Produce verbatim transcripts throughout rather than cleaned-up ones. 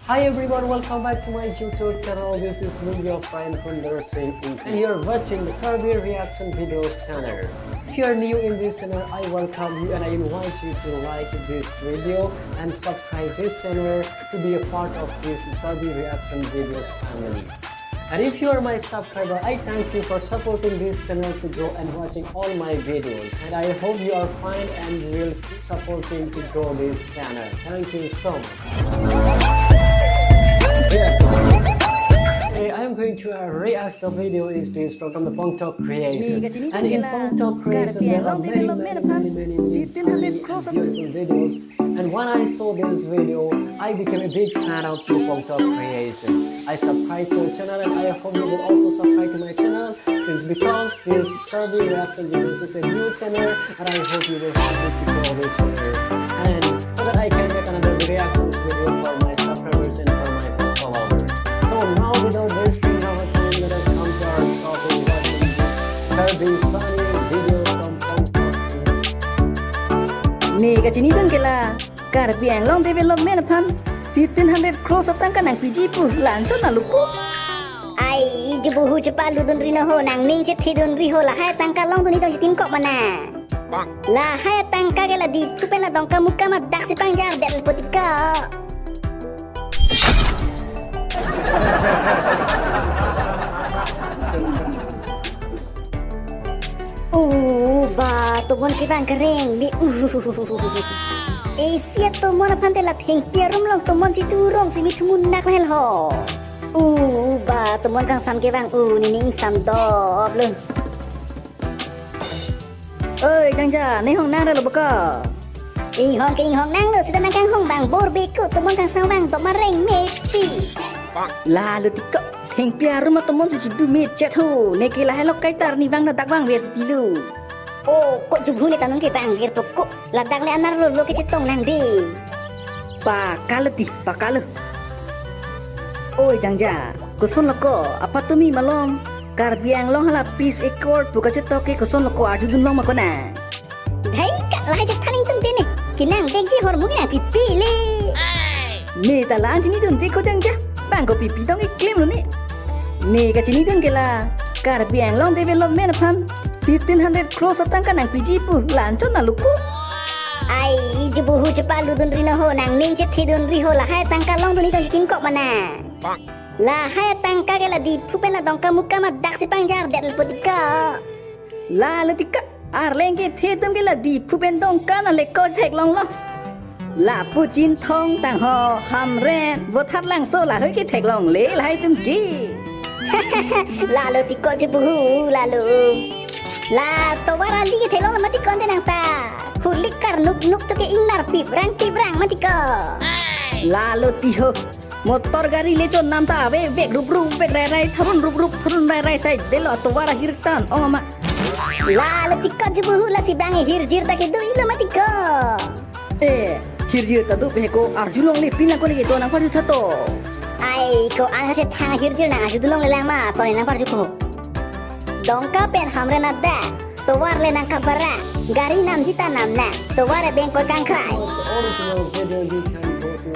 Hi everyone, welcome back to my YouTube channel. This is me, your friend Hunder Singh Ingti, and you're watching the Karbi Reaction Videos channel. If you are new in this channel, I welcome you and I invite you to like this video and subscribe this channel to be a part of this Karbi Reaction Videos family. And if you are my subscriber, I thank you for supporting this channel to grow and watching all my videos. And I hope you are fine and will supporting to grow this channel. Thank you so much. Today I am going to uh, react the video is this from, from the Pongtok Creation. And in Pongtok Creation there are many, many, many, many, many funny and beautiful videos. And when I saw this video, I became a big fan of Pongtok Creation. I subscribe to the channel and I hope you will also subscribe to my channel since because this Karbi Reaction Videos is a new channel and I hope you will help me to grow this channel. And so that I can make another reaction video for my subscribers and for my followers. So now without wasting our time, let us come to our topic, watching this Karbi funny video from Pongtok Creation. Ne kachinidun ke la Karbi Anglong development aphan fifteen hundred crores atangka nangpiji pu la anchot nangluko. Ai, jubuhu chepaludunri no ho, nangning chethedunri ho, lahai tangka longdun idong chitin kok mana. Lahai tangka ke la Diphu pen la Dongkamukam adak si pangjar det putika. Uh, ba, tomon kevang kereng bi. Uh. Asia tomon aphan te la thengpi arum along tomon chitu rong si mi thumun nak mahel ho. Uh, ba, tomon kangsam kevang, uh, nening samdop lo. Oi, Jangja, ne hong nang ra lo baka? Inghong ke inghong nang lo, sita nang kanghong bang bor beko, tomon kangsam bang dop mareng mepi. Lalo tiko, thengpi arum atomon si chidu me chet ho, ne ke lahai lok kaitar ne vang na dak vangver ti lo. Oh, kok jubuhu ne ta nung ke vangver poko, ladak le anar lo lo kechetong nang de. Pakalo ti, pakalo. Oi Jangja, koson loko, apatumi malom Karbi Anglong hala peace accord pu kachetok ke koson loko, arjudun long ma kona. Dhai ka lahai chethan ingtung te ne. Kenang bengji hormu kenang pipi le. Ne ta la-an chinidunde ko Jangja. Bang ko pipi dong iklem lo ne. Ne kachinidun ke la Karbi Anglong development aphan fifteen hundred crores atangka nangpiji pu la anchot nangluko. Ai, jubuhu chepaludunri no ho, nangning chethedunri ho, lahai tangka longdun idong chitin kok mana. Lahai tangka ke la Diphu pen la Dongkamukam adak si pangjar det putika. Lalo tiko, arleng kethe atum ke la Diphu pen Dongka nangleko theklong lo. Lapu Chinthong tang ho, Hamren, Vothatlangso lahai ketheklong le lahai atum ke. Lalo tiko jubuhu, lalo. La tovar ali ketheklong lo mati konte nang ta. Hulik karnuk nuk to ke ingnar piprang piprang mati ko. Lalo ti ho. Motor gari le chon nam ta ave vek rup rup vek rai rai tharun rup rup tharun rai rai sai delo atovar ahir tan ong ama. Lalo tiko jubuhu, lasi bang hirjir ta kedo ilo mati ko. Eh, hirjir ta do pe ko arjulong le pin ako le kedo nang parju tha to. Ai ko an se thang hirjir nang arjulong le lang ma to nang parju ko. Dongka pen Hamren adak, tovar le nangkabara, gari nam jita nam na, tovar e bengkoi kangkhrai. Original video, you can go to,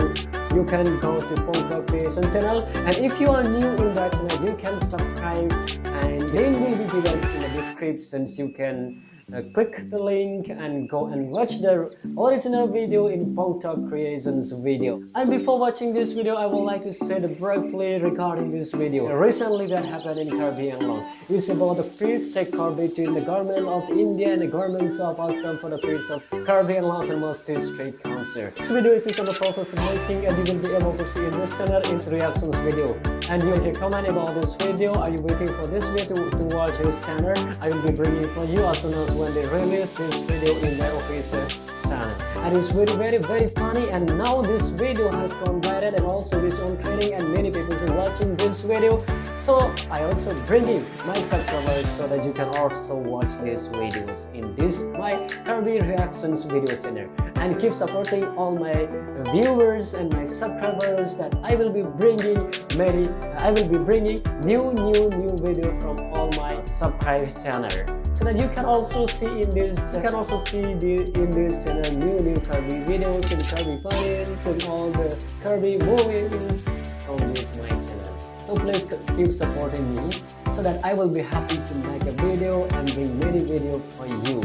you can go to Pongtok Creation channel, and if you are new in that channel, you can subscribe, and link will be given in the description. You can uh, click the link and go and watch the original video in Pongtok Creations video. And before watching this video, I would like to say the briefly regarding this video. Recently that happened in Karbi Anglong. It's about the peace accord between the government of India and the governments of Assam for the peace of Karbi Anglong Autonomous District Council. This video is in the process of making and you will be able to see in this channel its reactions video. And you can comment about this video. Are you waiting for this video to, to watch this channel? I will be bringing for you as soon as when they release this video in their official channel. And it's very, very, very funny. And now this video has gone viral and also this on trending and many people are watching this video. So I also bringing my subscribers so that you can also watch these videos in this my Karbi Reactions video channel. And keep supporting all my viewers and my subscribers that I will be bringing many, I will be bringing new, new, new video from all my subscribed channel. so that you can also see in this, you can also see the, in this channel new, new Karbi videos and Karbi funnies and all the Karbi movies from this my channel. So please keep supporting me so that I will be happy to make a video and bring many video for you.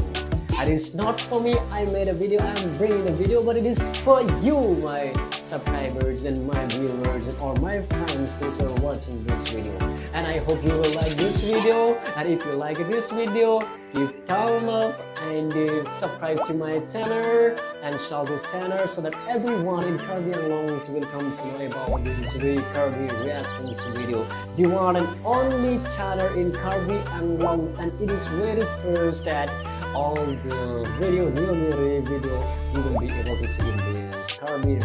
And it's not for me, I made a video, I'm bringing the video, but it is for you, my subscribers and my viewers and all my friends, those who are watching this video. And I hope you will like this video. And if you like this video, give thumbs up and uh, subscribe to my channel and share this channel so that everyone in Karbi Anglong is welcome to know about this very Karbi reactions video. The one and only channel in Karbi Anglong, and it is very first that all the video, new, new video you will be able to see in this Karbi